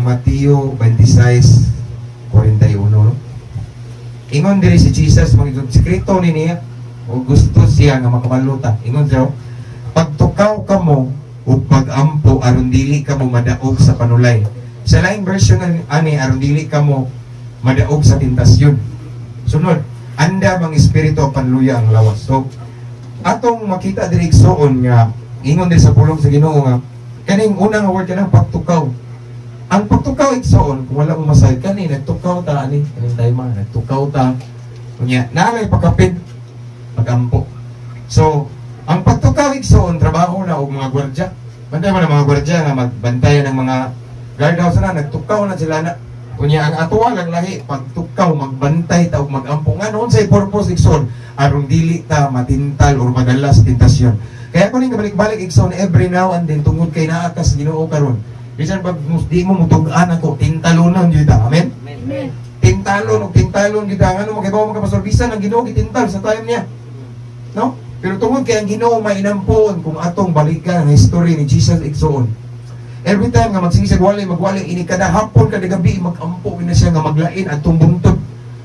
Mateo 26:41, no? Ingon diri si Jesus, mga igsoon, sekreto ni niya o gusto siya nga makabaluta. Ingon siya, "Pagtukaw kamo ug pagampo aron dili kamo madaog sa panulay." Sa laing version ani, aron dili kamo madaog sa tentasyon. Sunod, andam ang espiritu apan luya ang lawas. So, atong makita diri, igsoon, nga ingon diri sa pulong sa Ginoo nga kaning una nga word, kanang pagtukaw. Ang pagtukaw, igsoon, kung wala mo masayod kani, nagtukaw ta ani kaning time, nagtukaw ta. Unya, naa pagkapit pagampo. So, ang pagtukaw, igsoon, trabaho na og mga gwardya. Bantay mo na mga gwardya nga magbantay ng mga guardhouse na, nagtukaw na sila na. Unya, ang atoa lang lahi, pagtukaw, magbantay ta og magampo. Nga noon sa purpose, igsoon, aron dili ta matintal or madala sa tentasyon. Kaya ko ning kabalik-balik, igsoon, every now and then, tungod kay naa ka sa Ginoo karon. Bisan pag di mo mutug-an ako, tintalonon jud ta. Amen? Amen. Tintalon og tintalon jud ta. Ngano makibaw mo ka, pastor, bisan ang Ginoo gitintal sa time niya. No? Pero tungod kay ang Ginoo mainampon, kung atong balikan ang history ni Jesus, igsoon. Every time nga magsigisag wali, magwali ini kada hapon, kada gabi magampo na siya nga maglain atong bungtod.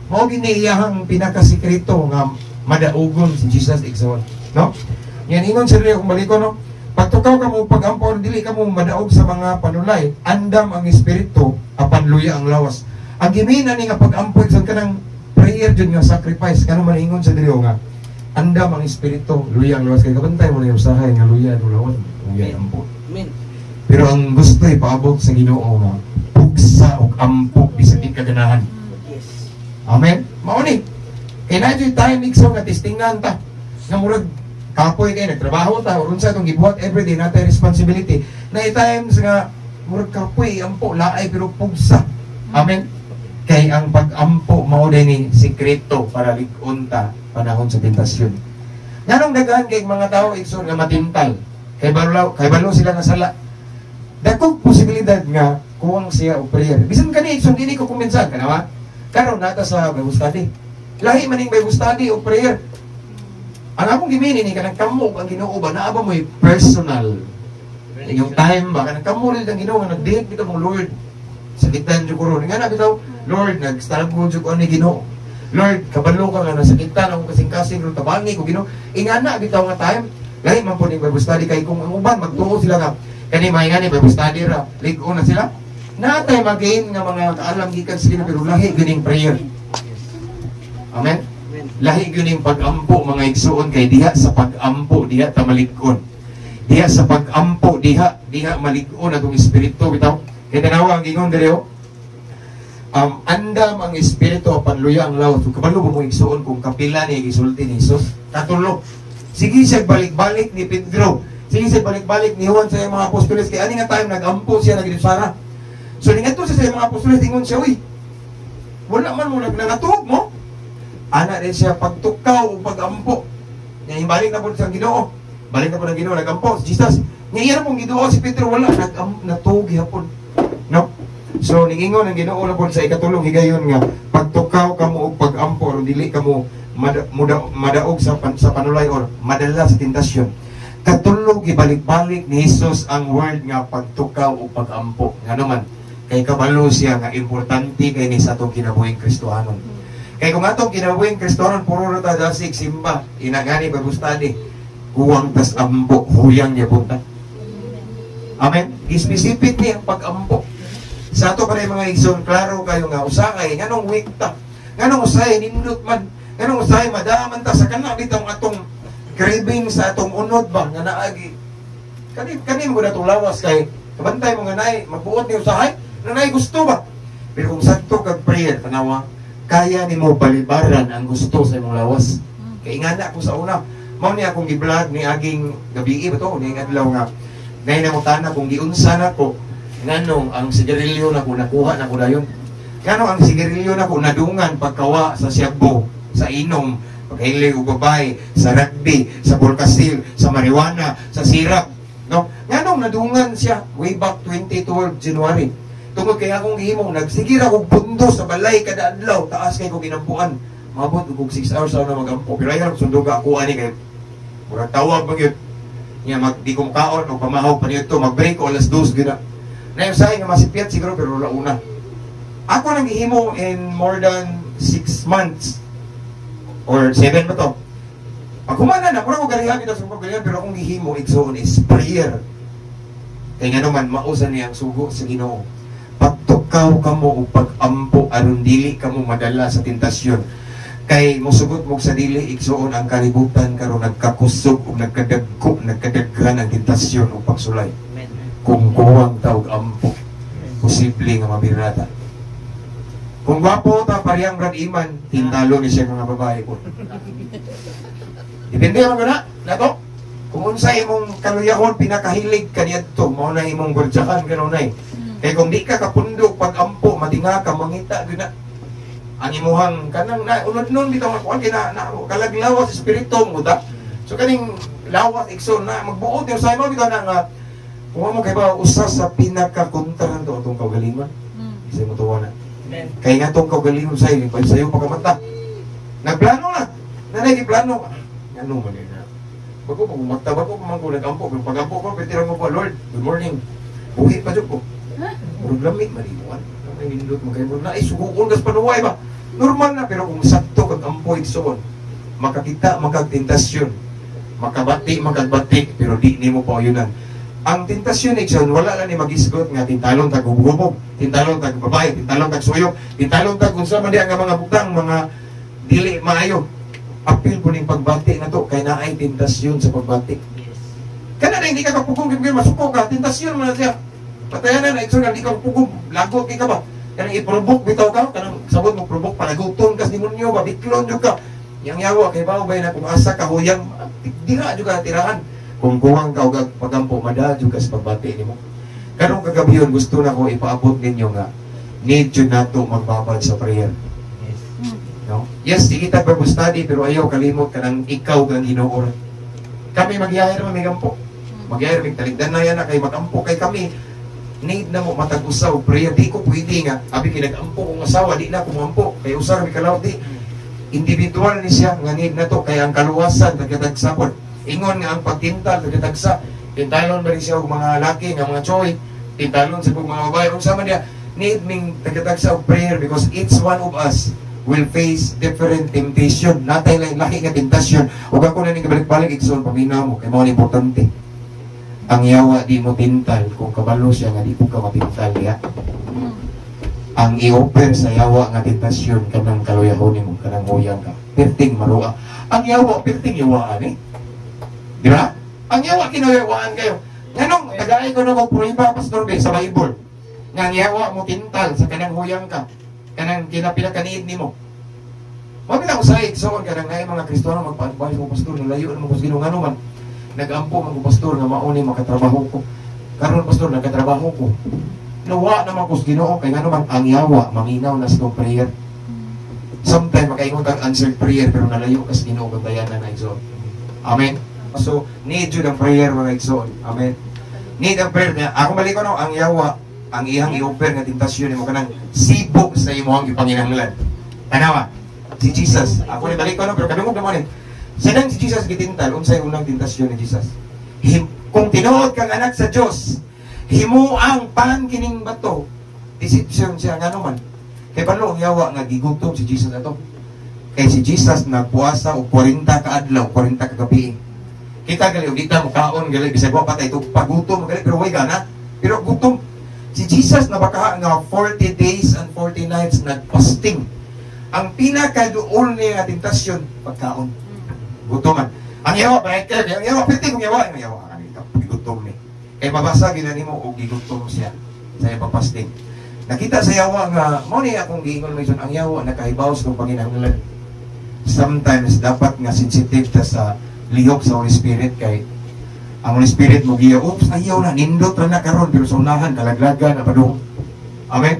Mao gini iyahang pinakasikreto nga madaugon si Jesus, igsoon. No? Yan ingon sa kung baliko, no? Pagtukaw ka mo, pagampo, dili ka mo madaog sa mga panulay, andam ang espiritu apan luya ang lawas. Ang gimina ni nga pagampo, igsoon, kanang prayer jud nga sacrifice. Kano man ingon sa diri nga andam ang espiritu, luya ang lawas, kay kabantay mo na yung usahay nga luya ang lawas, luya ang ampo. Amen. Pero ang gusto ipaabot sa Ginoo nga pugsa og ampo bisan di ka ganahan. Amen. Mao ni. Kay naa juy time, igsoon, nga testingan ta. Nga murag kapoy kay nagtrabaho ta or unsa itong gibuhat everyday natay responsibility. Na times nga murag kapoy ampo laay, pero pugsa. Amen. Kay ang pag-ampo mao din ni sikreto para lig-on ta panahon sa tentasyon. Nganong daghan kay mga tao, igsoon, nga matintal? Kay balo sila nga sala. Dakog posibilidad nga kuwang siya og prayer. Bisan kani, igsoon, dili ko kumbinsan kana. Karon nata sa Bible study. Lahi maning Bible study o prayer. Ang akong gimini ni kanang kamo ang Ginoo ba, naa ba mo'y personal inyong time ba, kanang kamo rin ang Ginoo nga nag-date bitaw mong, "Lord, sakitan jud ko ron." Nga na bitaw, "Lord, nag-struggle jud ko ani Ginoo. Lord, kabalo ka nga nasakitan akong kasing-kasing ron, tabangi ko, Ginoo." Ingana bitaw nga time. Lahi man po ning Bible study kay kung ang uban magtuo sila nga kani may ngani Bible study ra, lig-on na sila. Natay magain nga mga kaalam gikan sa Ginoo, pero lahi ganing prayer. Amen. Amen. Lahi gyud ning pag-ampo, mga igsuon, kay diha sa pag-ampo diha ta malig-on. Diha sa pag-ampo diha diha malig-on atong espiritu bitaw. Kay tanawa ang gingon diri oh. Andam ang espiritu apan luya ang lawas. Kabalo ba mo, igsuon, kung kapila ni gisulti ni Jesus? Katulo. Sige siya balik-balik ni Pedro. Sige siya balik-balik ni Juan sa iyang mga apostoles, kay ani nga time nag-ampo siya nagdisara. So ningadto siya sa iyang mga apostoles, ingon siya, "Uy, wala man mo nagnangatuog mo." Ana rin siya pagtukaw o pagampo. Nga balik na po sa Ginoo. Balik na po ng Ginoo, nagampo si Jesus. Nga iya na pong Ginoo si Pedro, wala nag natuog gihapon. No? So ningingon ang Ginoo na po sa ikatulong higayon nga pagtukaw kamo og pagampo aron dili kamo madaog sa panulay or madala sa tentasyon. Katulog ibalik-balik ni Jesus ang word nga pagtukaw o pagampo. Ngano man, kay kabalo siya nga importante kay ni sa atong kinabuhing Kristohanon. Kay kung atong kinabuhing Kristohanon puro ra ta dasig, simba, inagani Bible study, kuwang tas ampo, huyang niya punta. Amen. Specific ni ang pag-ampo. Sa ato pa rin, mga igsoon, klaro kayo nga usahay nganong weak ta. Nganong usahay nindot man, nganong usahay madaman ta sa kana bitong atong craving sa atong unod ba nga naagi. Kani kani mo atong lawas, kay kabantay mo nga naay magbuot ni usahay, na naay gusto ba. Pero kung sakto kag prayer, tanawa, kaya nimo balibaran ang gusto sa imong lawas. Kay ingana ko sa una, mao ni akong gi-vlog ni aging gabi ba to, ni adlaw nga nay nangutana kung giunsa nako nganong ang sigarilyo nako nakuha nako dayon. Nganong ang sigarilyo nako nadungan pagkawa sa siyabo, sa inom, pagkahilig og babae, sa rugby, sa bulkasil, sa marijuana, sa sirap. No? Nganong nadungan siya way back 2012 January? Tungod kay akong gihimo, nagsigir ako pundo sa balay kada adlaw, taas kay ko ginampuan. Mabot og 6 hours ako na magampo. Pero ayaw sunduga ako ani kay murag tawag ba gyud. Nya mag di ko mukaon o pamahaw pa nito, mag-break ko alas 2 gina. Na usahay nga masipyat siguro, pero wala una. Ako nang gihimo in more than 6 months or 7 ba to. Pag humana na, mura ko galihan kita sa galihan, pero akong gihimo, igsoon, is prayer. Kay nga naman, mausa niya ang sugo sa Ginoo. Pagtukaw kamo o pagampo aron dili kamo madala sa tentasyon. Kay mosugot mo sa dili, igsoon, ang kalibutan karon nagkakusog ug nagkadagko, nagkadaghan ang tentasyon o pagsulay. Kung kuwang ta og ampo, posible nga mabirata. Kung gwapo ta parehang Brad Iman, tintalo ni siya mga babae ko. Depende man na, nato. Kung unsa imong kaluyahon, pinakahilig kaniadto, mao na imong gordyakan kanunay. Kay kung di ka kapundo pag-ampo, madinga ka, mangita gyud na. Ang imuhang kanang na unod nun bitaw nga kuan kay na kalaglawas espiritu mo ta. So kaning lawas, igsoon, na magbuot yung sa mo bitaw na nga kung mo kay ba usa sa pinakakontra nato atong kaugalingon. Isa mo tuwa na. Kay nga tong kaugalingon sa iyo, sayo pa kamata. Nagplano na. Nanay giplano. Ngano man yun na. Bago pa kumata, bago pa man ko nagampo, pero pagampo ko, pitira mo pa, "Lord, good morning." Buhi pa jud ko. Murag lamig maliwan. Ang nindot mo kay mo na ay suguon kas panuway ba. Normal na, pero kung sakto kag ampo, igsoon, makakita makagtentasyon, makabati makagbati, pero di nimo pauyunan. Ang tentasyon, igsoon, wala lang ni magisgot nga tintalon tag hubog, tintalon tag babae, tintalon tag suyok, tintalon tag unsa man diha nga mga butang, mga dili maayo. Apil po ning pagbati na to kay naay tentasyon sa pagbati. Kana na hindi ka kapugong kay masuko ka, tentasyon man na siya. Patayan na igsoon, hindi ka kapugong, lagot kay ka ba? Kanang i-provoke bitaw ka, kanang sabot mo provoke panaguton ka sa demonyo ba, biklon jud ka. Yang yawa kay bawo bay na kung asa ka huyang, diha jud ka tirahan. Kung kuwang ka og pagampo, madal jud ka sa pagbati nimo. Karong kagabiyon, gusto na ko ipaabot ninyo nga need jud nato magbabad sa prayer. No? Yes, sige ta Bible study, pero ayaw kalimot kanang ikaw kang Ginoo. Kami magyahe naman may gampo. Magyahe mig taligdan na yan na kay magampo kay kami need na mo matag usa og prayer. Di ko pwede nga abi kay nagampo kong asawa, di na ko moampo kay usa ra mi kalawat. Di individual ni siya nga need na to kay ang kaluwasan tagatagsa pod. Ingon nga ang pagtintal tagatagsa. Tintalon ba rin siya og mga laki nga mga choy, tintalon sa og mga babae, unsa man diya, need ming tagatagsa og prayer because each one of us will face different temptation. Natay lahi lahi nga tentasyon. Ug ako na ning kabalik-balik, igsoon, paminaw mo kay mao ni importante. Ang yawa di mo tintal kung kabalo siya nga di po ka matintal diha. Ang i-offer sa yawa nga tentasyon kanang kaluyahon nimo, kanang huyang ka. Perting maruа. Ang yawa perting yawaan eh. Di ba? Ang yawa kinayawaan kayo. Nganong tagay ko na mo prueba, Pastor B, sa Bible nga ang yawa mo tintal sa kanang huyang ka. Kanang kinapila kaniid nimo. Mo bitaw sa igsoon, kanang naay mga Kristiyano magpa-advise mo, "Pastor, nalayo na mo ko sa Ginoo, ngano man? Nagampo man ko, Pastor, nga mao ni makatrabaho ko. Karon, Pastor, nagatrabaho ko. Nawa naman ko sa Ginoo." Kay ngano man, ang yawa maminaw na sa itong prayer. Sometimes makaingon kang answered prayer pero nalayo ka sa Ginoo, bantayan na na, igsoon. Amen. So need yun ang prayer, mga igsoon. Amen. Need ang prayer niya. Ako balik ko no, ang yawa ang iyang i-offer nga tentasyon nimo kanang sibo sa imong gipanginahanglan. Tanawa. Si Jesus, ako ni balik ko no, pero kadungog na mo ni. Sa si Jesus gitintal, unsay unang tentasyon ni Jesus? "Kung tinuod kang anak sa Dios, himuang pan kining bato." Deception siya, ngano man? Kay balo ang yawa nga gigutom si Jesus ato. Kay si Jesus nagpuasa og 40 ka adlaw, 40 ka gabi. Kita gali og di ta mo kaon gali bisag wa pa tay pagutom gali, pero way gana. Pero gutom si Jesus na baka nga 40 days and 40 nights nagfasting. Ang pinakaduol niya nga tentasyon, pagkaon. Gutoman. Ang yawa, bayad kayo. Ang yawa, pwede kung yawa. Ang yawa, ano ito, gigutom ni. Kay mabasa gina nimo og gigutom siya sa iyang pagpasting. Nakita sa yawa nga, mo ni akong giingon mo, ang yawa nakahibaw sa kung panginahanglan. Sometimes dapat nga sensitive ta sa lihok sa Holy Spirit kay ang Holy Spirit mo giya, "Oops, ayaw na, nindot ra na karon," pero sa unahan, kalaglagan na padung. Amen?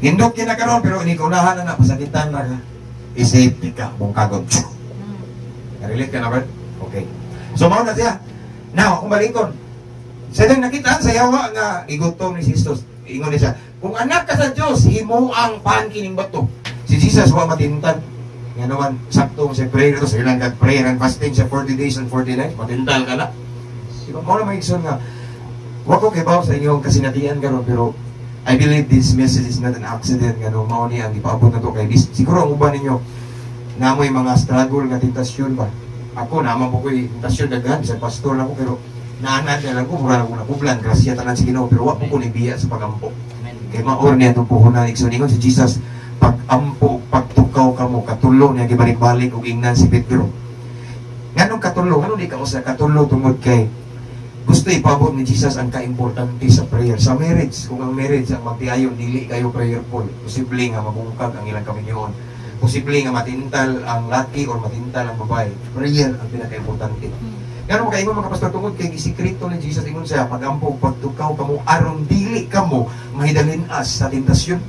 Nindot kina karon, pero ini kaunahan na na, pasakitan na ka. I-save ka, mong kagod. Relate ka na ba? Okay. So, mao na siya. Now, kung balikon, sa nang nakita sa yawa nga igutom ni Jesus, ingon ni siya, "Kung anak ka sa Diyos, himuang pan kining bato." Si Jesus wa matintal. Nga naman, sakto sa prayer ito, sa ilang kag prayer and fasting sa 40 days and 40 nights, matintal ka na. Diba? Mao na maigsoon nga, Wa ko kibaw sa inyong kasinatian karon, pero I believe this message is not an accident nga no mao ni ang gipaabot nato kay siguro ang uban ninyo namoy mga struggle nga tentasyon ba. Ako naman po ko'y tentasyon daghan, bisag pastor lang ko, pero naanad na lang ko, mura na ko nakublan, grasya tanan sa Ginoo, pero wa po ko nibiya sa pagampo. Kay maor niya itong puhunan, igsoon. Ingon si Jesus, "Pag-ampo, pagtukaw kamo." Katulo niya gibalik-balik og ingnan si Pedro. Nganong katulo? Nganong di ka usa katulo? Tungod kay gusto ipabot ni Jesus ang kaimportante sa prayer. Sa marriage, kung ang marriage ang magtiayon dili kayo prayerful, posible nga mabungkag ang ilang kaminyoon. Posible nga matintal ang laki or matintal ang babae. Prayer ang pinakaimportante. Ngano makaingon mga pastor? Tungod kay gisikreto ni Jesus, ingon siya, "Pagampo, pagtukaw kamo aron dili kamo mahidalin-as sa tentasyon."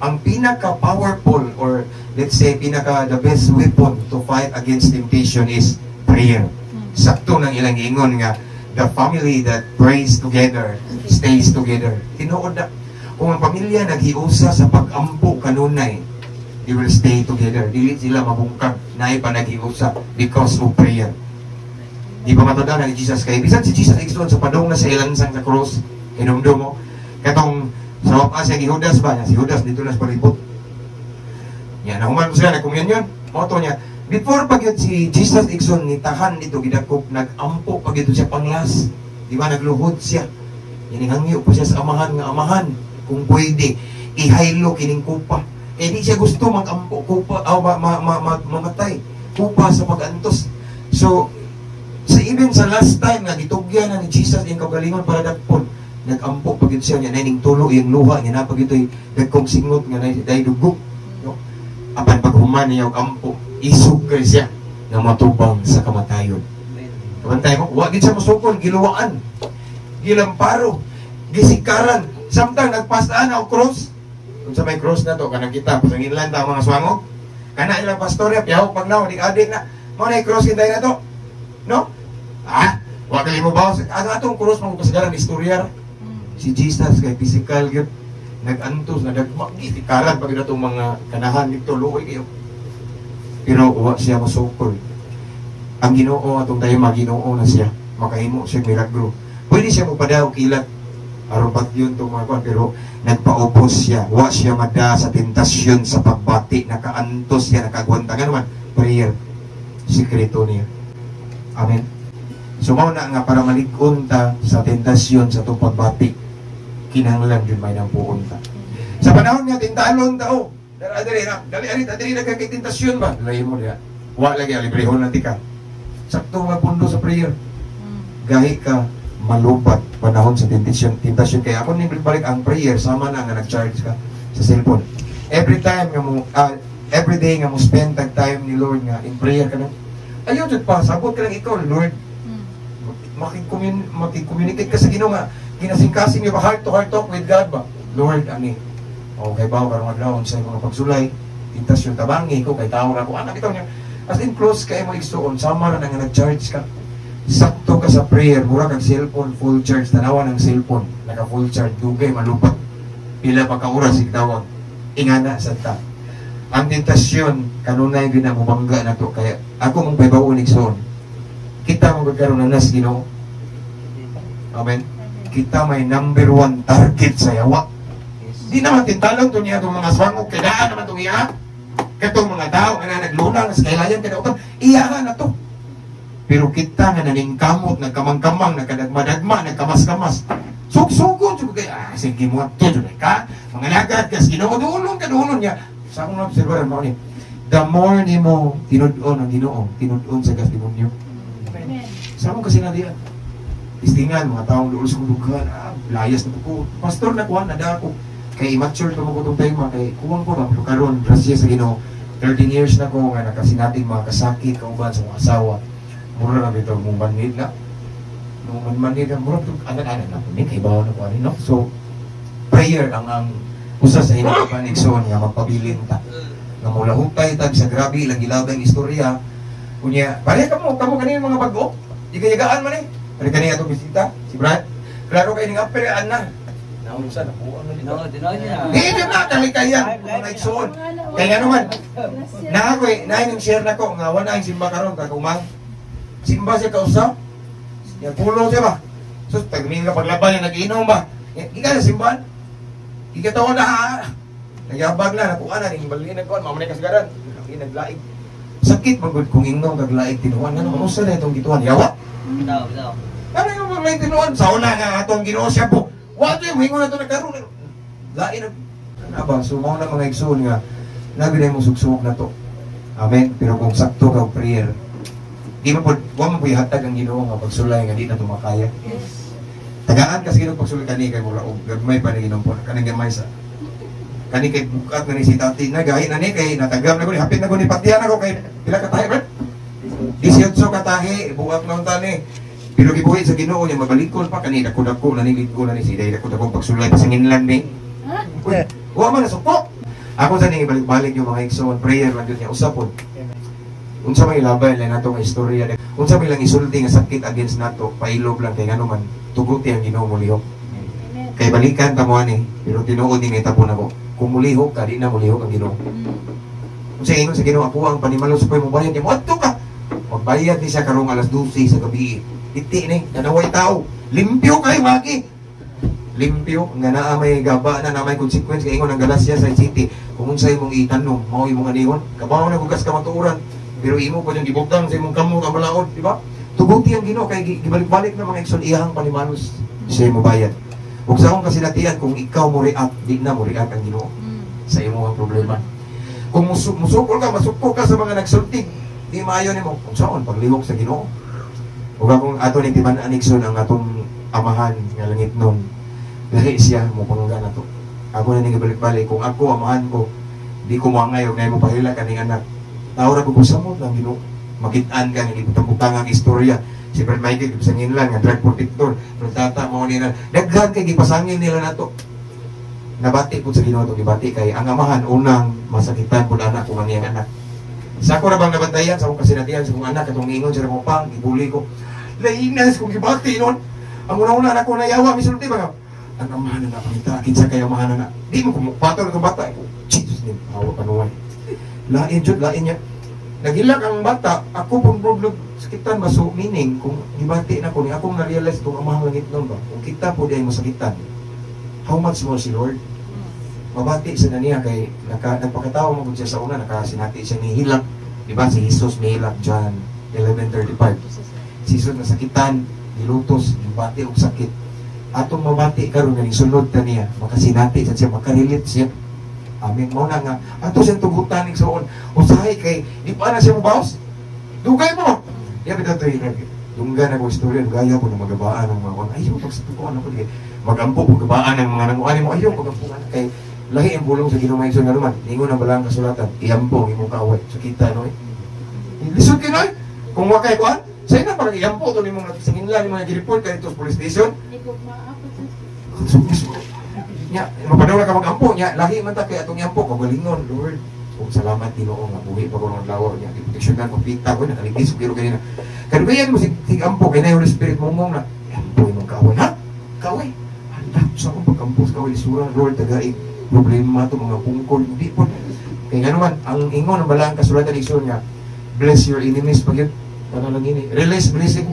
Ang pinaka powerful or let's say pinaka the best weapon to fight against temptation is prayer. Sakto nang ilang ingon nga the family that prays together stays together. Tinuod na kung ang pamilya naghiusa sa pag-ampo kanunay, they will stay together. Dili sila mabungkag, naay pa naghiusa because of prayer. Di ba matanda ni Jesus kay bisan si Jesus, igsoon, sa padung na sa ilansang sa cross, hinumdum mo katong sa wapa siya gi Judas ba niya, si Judas dito na sa palibot niya, nahuman mo sila nagkommunyon mo to niya. Before pa gyud si Jesus, igsoon, ni tahan dito gidakop, nagampo pa gyud siya panglas, di ba? Nagluhod siya, inihangyo pa siya sa Amahan nga, "Amahan, kung pwede, ihaylo kining kupa." Eh di siya gusto magampo kupa aw ma, ma, ma, ma, mamatay kupa sa pag-antos. So sa even sa last time nga gitugyan na ni Jesus iyang kaugalingon para dakpon, nagampo pa gyud siya niya, ning tulo iyang luha niya, na gyud dagkong singot nga nay day dugo, no? Apan paghuman niya og ampo, isog kay siya nga matubang sa kamatayon. Kabantay mo, wa gid siya mosukol, giluwaan, gilamparo, gisikaran, samtang nagpasaan og cross. Unsa may cross na to kanang kita pasanginlan ta ang mga swangog. Kana ilang pastorya piyaw pag naw di adik na. Mao na cross kitay na to. No? Ah, wa kay mo ba? Ang atong cross mo kasagaran istorya. Si Jesus kay physical gyud nag-antos, nadagma, gisikaran pag atong mga kanahan dito, luoy kayo. Pero wa siya masukol. Ang Ginoo atong tayo Ginoo na siya. Makahimo siya milagro. Pwede siya magpadaw kilat aron patyon tong mga kwan, pero nagpaubos siya. Wa siya mada sa tentasyon sa pagbati, nakaantos siya, nakagwanta. Nga naman, prayer sikreto niya. Amen. So mao na nga para malig-on ta sa tentasyon sa itong pagbati, kinahanglan jud may nampuon ta. Sa panahon nga tintalon ta, oh, dara diri na, dali ari diri na kay tentasyon ba? Lahi mo diha. Wa lagi, librehon na tika. Sakto nga pundo sa prayer. Gahi ka malubat panahon sa tentasyon, tentasyon kay ako ning balik ang prayer sama na nga nag-charge ka sa cellphone. Every time nga mo every day nga mo spend tag time ni Lord nga in prayer ka na. Ayaw jud pa sabot ka lang ikaw, Lord, makicommunicate ka sa Ginoo nga kinasingkasing niyo ba, heart to heart talk with God ba. Lord, ani okay ba karong adlaw sa mga pagsulay, tentasyon, tabangi ko kay tao ra ko, anak bitaw niya. As in close kay mo igsuon, sama ra na nga nag-charge ka, sakto ka sa prayer, mura kag cellphone full charge. Tanawa ng cellphone naka full charge, dugay malupat, pila pa ka oras igtawag. Ingana sa ta ang tentasyon kanunay gyud na mubangga na to. Kaya ako mong pahibaw-on, igsoon, kita mo karon na nas Ginoo. Amen. Kita may number one target sa yawa. Di naman tintalon to niya itong mga swangog, kay daan naman itong iya. Katong mga tao nga naglunang sa kailayan kay dautan, iya na to. Pero kita nga naningkamot, nagkamang-kamang, nagkadagma-dagma, nagkamas-kamas. Sugsugon, jud kay sige mo to jud ka. Mga lagad kas Ginoo, duolon ka duolon niya. Sa akong obserbaran mo ni, the more nimo tinud-on ang Ginoo, tinud-on sa gas demonyo. Amen. Sa akong kasinatian. Istingan, mga taong duol sa kulugan, layas na ko. Pastor na kuha, nada ako. Kay immature pa mo ko tong time, kay kuwang ko ba, pero karon, grasya sa Ginoo, 13 years na ko nga nakasinating mga kasakit, kauban sa mga asawa. Mura na bitaw mong manid na. Nung manid na, mura bitaw, anan-anan na, ni kay bawa na ko ani, no? So, prayer ang usa sa ilang igsoon nga magpabilin ta. Nga mulahutay tag sa grabe ilang gilabang istorya. Unya, pare kamo kanina mga bag-o. Igayagaan man eh. Pare kanina atong bisita, si Brad. Klaro kay ning apel na. Naunsa na po ano No, tinuod niya. Hindi na kalikayan mga igsoon. Kaya nga naman, na ako eh, na yung share na ko nga wala ang simba karon kakumang. Simba siya kausap. Ya pulo siya ba? So tagmin ka paglaban nga nag-inom ba? Gikan sa simbahan. Gikatawa na. Nagyabag na nakuha na ning balhin nagkuan, mao man kasagaran. Lagi naglaig. Sakit man gud kung ingnon kag laig tinuan, ngano usa na itong gituan yawa. Bitaw, bitaw. Ano yung mga laig tinuan? Sa una nga atong Ginoo siya po. Wa jud moingon na to nagkaroon. Lain na ana ba, so mao na, mga igsoon, nga nabi na imong sugsugok na to. Amen. Pero kung sakto ka og prayer, di man pod, wa man po ihatag ang Ginoo nga pagsulay nga di na to makaya. Tagaan kasi Ginoo pagsulay kani kay mura og gagmay pa ni Ginoo po kanang gamay sa kani kay bukat na ni si tati na gahi na ni kay natagam na ko ni, hapit na ko ni patian ako kay pila ka tahi, Brad? 18 ka tahi bukat na unta ni. Pero gibuhi sa Ginoo niya mabalikon pa kani, dako-dako na ni, ligo na ni si day, dako-dako pagsulay pasanginlan ni. Uy, wa man nasuko. Ako sa ning ibalik-balik yung mga igsoon, prayer lang yun niya usapon. Unsa may ilabay lang nato nga istorya, unsa may lang isulti nga sakit against nato, pailob lang kay ngano man tuguti ang Ginoo molihok. Kay balikan ta mo ani, pero tinuod ni nga nako. Kung mulihok ka, di na mulihok ang Ginoo. Unsa ingon sa Ginoo, "Ako ang panimalos ko mo bayad mo adto ka." Magbayad ni siya karong alas 12 sa gabi. Iti ni, kanaway tao. Limpyo kay magi. Limpyo nga naa may gaba na may consequence kay ingon ang Galacia sa City. Kung unsay imong itanom, mao imong anihon. Kabaw na bugas kamatuoran. Pero imo pa yung gibugtang sa imong kamot ang balaod, di ba? Tuguti ang Ginoo kay gibalik-balik na, mga igsoon, iyang panimalos siya mo bayad. Ug sa akong kasinatian, kung ikaw mo react, di na mo react ang Ginoo sa imong problema. Kung musukol ka, masuko ka sa mga nagsulti, di maayo nimo. Kung saon paglihok sa Ginoo. Ug akong ato ni timan-an, igsoon, ang atong amahan nga langit nun. Lahi siya mo pangga nato. Ako na ning gibalik-balik, kung ako amahan ko, di ko moangay og mo pahila kaning anak. Tao ra ko samot lang Ginoo. Makit-an ka nga gibutang-butang ang istorya. Si Brad Michael gipasangin lang nga drug protector. Pero tata mo nila daghan kay gipasangin nila nato. Nabati pud sa Ginoo itong gibati kay ang amahan unang masakitan pud anak kung ang iyang anak. Sa ako ra bang nabantayan sa akong kasinatian sa akong anak katong ingon siya mo pang gibuli ko. Lainas kung gibati noon. Ang una-una anak ko nayawa misulti ba nga? Ang amahan na pangita kinsa kay amahan na. Di mo kumupatol itong bata. Jesus name, hawa panuway. Lain jud, lain niya. Nagilak ang bata, ako pong problem sakitan ba, so meaning kung gibati na ko ni akong na-realize itong amahang langit nun ba, kung kita po di ay masakitan, how much more si Lord? Mabati sa na niya kay nagpakatao mo siya sa una, nakasinati siya ni hilak, di ba? Si Jesus nihilak, John 11:35. Si Jesus nasakitan, gilutos, gibati og sakit. Atong mabati karon nga sunod ta niya, makasinati sa siya, makarelate siya. Amen. Mao na nga ato siyang tugutan, igsoon. Usahay kay di pa na siya mobawas. Dugay mo. Di ba ito yung dunggan ako istorya, dugaya po na magabaan ang mga kuan. Ayaw pag sa tukuan ako di magampo pagabaan ang mga nanguan mo. Ayaw pagampo nga kay lahi ang bulong sa Ginoo, igsoon, nga naman. Ingon ang balang kasulatan, iampo ang imong kaaway. So kita no. Lisod kay noy. Kung wa kay kuan, sa ina parang iampo to nimong singinlan nimo nga gi-report ka dito sa police station. Nya, mapadawla ka magampo nya, lahi man ta kay atong iampo kagalingon, Lord. Kung salamat Ginoo nga buhi pa ko ng adlaw nya, giproteksyonan ko pita ko nakaligis pero kanina. Kadugayan mo sig ampo kay na Holy Spirit mo na ampo imong kaaway, ha? Kaaway. Hala, sa akong pagkampo sa kaaway lisura, Lord, tagaig problema to mga pungkol di po. Kay ngano man ang ingon ang balang kasulatan, igsoon, nga bless your enemies pag yun. Ano lang ini? Release blessing.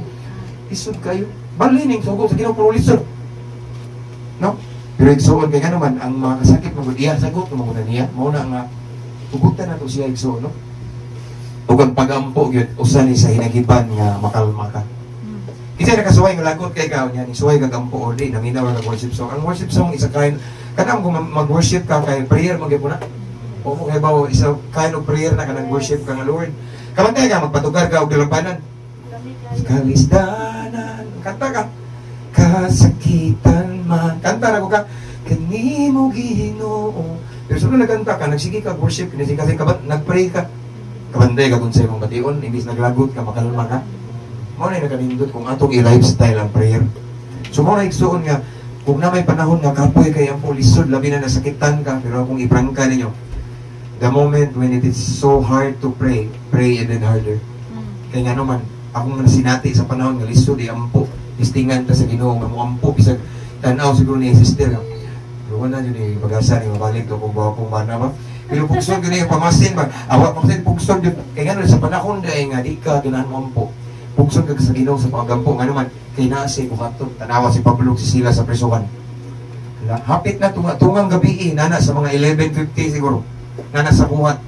Lisod kayo. Balining sugo sa Ginoo pero lisod. No? Pero igsoon kay ngano man ang mga kasakit mo iya sagot mo na niya. Mao na nga tugutan na to siya, igsoon, no? Ug ang pagampo gyud usa ni sa hinagiban nga makalma ka. Kinsa nakasuway nga lagot kay ka nya ni suway kag ampo or di naminaw ka worship song. Ang worship song is a kind kanang kung mag-worship ka kay prayer man gyud na. O mo kay bawo is a kind of prayer na kanang worship ka nga Lord. Kamantay ka magpatugar ka og dalapanan. Kalisdanan kanta ka kasakitan man kanta na ko ka kanimo Ginoo, pero sa nagkanta ka, nagsige ka worship kasi kasi kaban nagpray ka, kabanday ka kung sa imong bation imbis naglagot ka, makalma ka. Mao na nakanindot kung atong i-lifestyle ang prayer. So mao na, igsuon, nga kung na may panahon nga kapoy kay ang lisod, labi na nasakitan ka, pero akong iprangka ninyo, the moment when it is so hard to pray, pray even harder. Kay nga naman akong nasinati sa panahon nga lisod iampo, tistingan ta sa Ginoo nga moampo bisag tan-aw siguro ni sister nga pero wala jud ni pag-asa ni mabalik to kung bawa kong mana ba, pero pugson gyud ni pamasin ba, awa pamasin, pugson jud kay ngano sa panahon dai nga di ka ganahan moampo, pugson ka sa Ginoo sa pagampo nga naman. Kay naa siya buhaton. Tanawa si Pablo, si Silas sa prisuhan. Hapit na tunga, tungang gabi, nana sa mga 11:50 siguro. Nana sa buhat.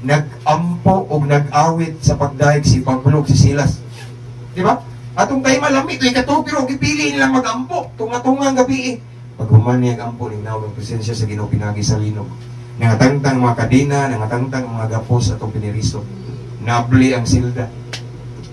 Nag-ampo og nag-awit sa pagdayeg si Pablo, si Silas. Di ba? Atong tayo malami ito ikato, pero gipili nilang mag-ampo. Tunga-tungang gabi. Pag human niya ang ampo, ning ang presensya sa Ginoo pinagi sa linog. Nangatangtang mga kadena, nangatangtang mga gapos atong piniriso. Nabli ang silda.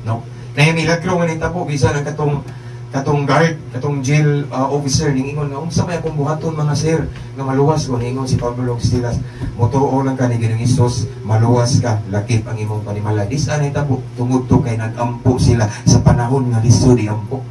No? Na milagro nga nitabo bisan ang katong katong guard, katong jail officer ning ingon nga, "Unsa may akong buhaton, mga sir, nga maluwas ko?" Ningon si Pablo ug Silas, "Motuo lang ka ni Ginoong Hesus, maluwas ka lakip ang imong panimalay." Dis anay tabo tungod to kay nagampo sila sa panahon nga lisod iampo.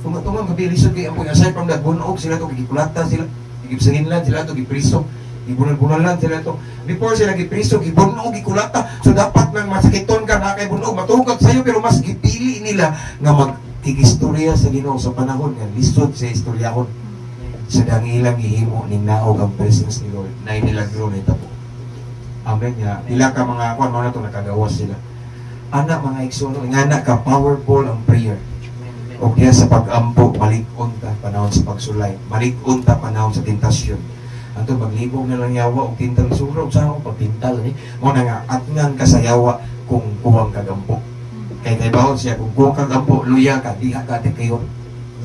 Tunga-tunga gabi, lisod kay ampo. Aside from that, bunog sila to, gikulata sila, gipsanginlan sila to, gipriso, gibunal-bunalan sila to. Before sila gipriso, gibunog, gikulata. So dapat nang masakiton ka na kay bunog, matugag sayo, pero mas gipili nila nga mag tigistorya sa Ginoo sa panahon nga lisod sa istoryahon. Sa dangilang gihimo ning naog ang presence ni Lord na milagro na itabo. Amen nga. Pila ka mga kuan mo na to, nakagawas sila. Ana, mga igsoon, nga ka powerful ang prayer. O kaya sa pag-ampo, malig-on ta panahon sa pagsulay, malig-on ta panahon sa tentasyon. Anto maglibog na lang yawa og tintal suro sa ako pagtintal ni. Mo na nga atngan ka sa yawa kung kuwang kagampo. Kay kay bawon siya, kung kuwang kagampo, luya ka, diha ka ate kayo.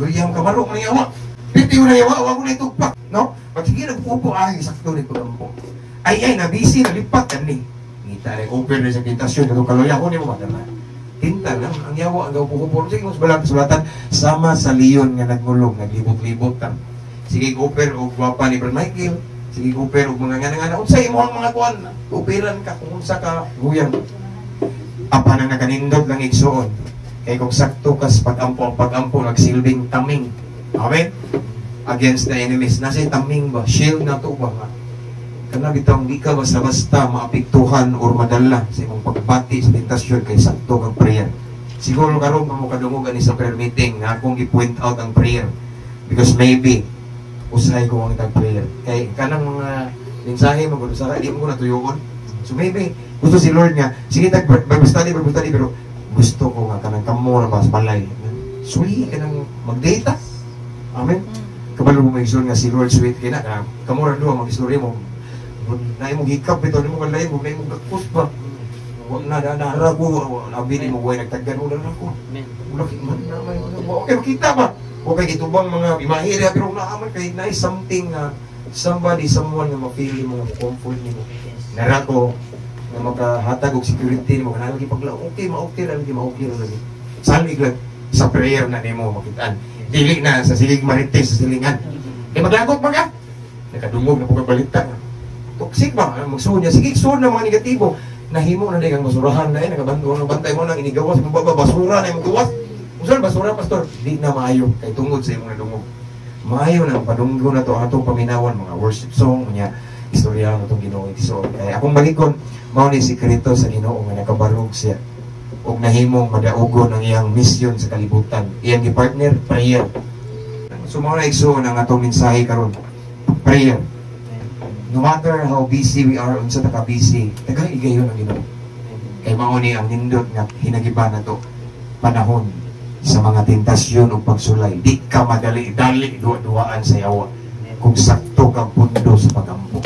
Luya ka marok ng yawa. Piti na yawa, wa ko na itugpak, no? Pag sige nagpupo, ay sakto ni pagampo. Ay ay nabisi nalipat kani. Ngita rin open na sa tentasyon katong kaluya ko nimo madala. Tinta lang ang yawa ang gawpupo. Sige mo balang sulatan sama sa leon nga nagmulong, naglibot-libot ta. Sige open og gwapa ni Brother Michael. Sige open og mga nga nga unsa imong mga kuan? Upiran ka kung unsa ka guyang. Apan ang nakanindot lang, igsuon. Kay kung sakto kas pag-ampo, ang pag-ampo nagsilbing taming. Amen? Against the enemies. Nasa taming ba? Shield na to ba nga? Kana bitong di ka basta-basta maapektuhan or madala sa imong pagbati sa tentasyon kay sakto kang prayer. Siguro karon pa mo kadungog ani sa prayer meeting nga akong gi-point out ang prayer because maybe usahay ko ang itang prayer. Kay kanang mga mensahe mo gud usahay di mo ko natuyoon. So maybe gusto si Lord nga sige tag Bible study, pero gusto ko nga kanang kamo na ba sa balay. Sweet kanang mag-data. Amen. Kabalo mo may nga si Lord sweet kay na kamo ra duha mag-istorya mo na imong hikap bitaw nimo kalay mo na imong gakos ba. Wa na na na ko labi ni mo way nagtaggan mo na ako. Wala kay man na may okay makita ba. Okay gitubang mga imahe ra, pero naa man kay nice something nga somebody, someone nga ma-feel nimo nga mo-comfort nimo. Nara ko nga makahatag og security nimo kanang lagi pagla okay ma-okay ra lagi, ma-okay ra lagi. Salig lang sa prayer na nimo makitaan. Dili na sa silig marites sa silingan. Kay maglagot man ka. Nakadungog na po ka balita. Toxic ba? Magsuod niya. Sige, suod na mga negatibo. Nahimo na din ang basurahan na eh. Nakabando ang bantay mo nang inigawas. Imong baba, basura na imong gawas. Kung basura, pastor, di na maayo. Kay tungod sa imong nadungog. Maayo na padunggo na to atong paminawan mga worship song niya, istorya na itong Ginoo. So, kaya akong balikon, mao ni sikreto sa Ginoo nga nakabarog siya ug nahimong madaugon ang iyang mission sa kalibutan. Iyang gi-partner, prayer. So mao na, igsuon, ang atong mensahe karon. Prayer. No matter how busy we are, unsa ta ka busy, taga igayon ang Ginoo. Kay mao ni ang nindot nga hinagiban nato panahon sa mga tentasyon ug pagsulay. Di ka madali dali duwa-duwaan sa yawa kung sakto kang pundo sa pagampo.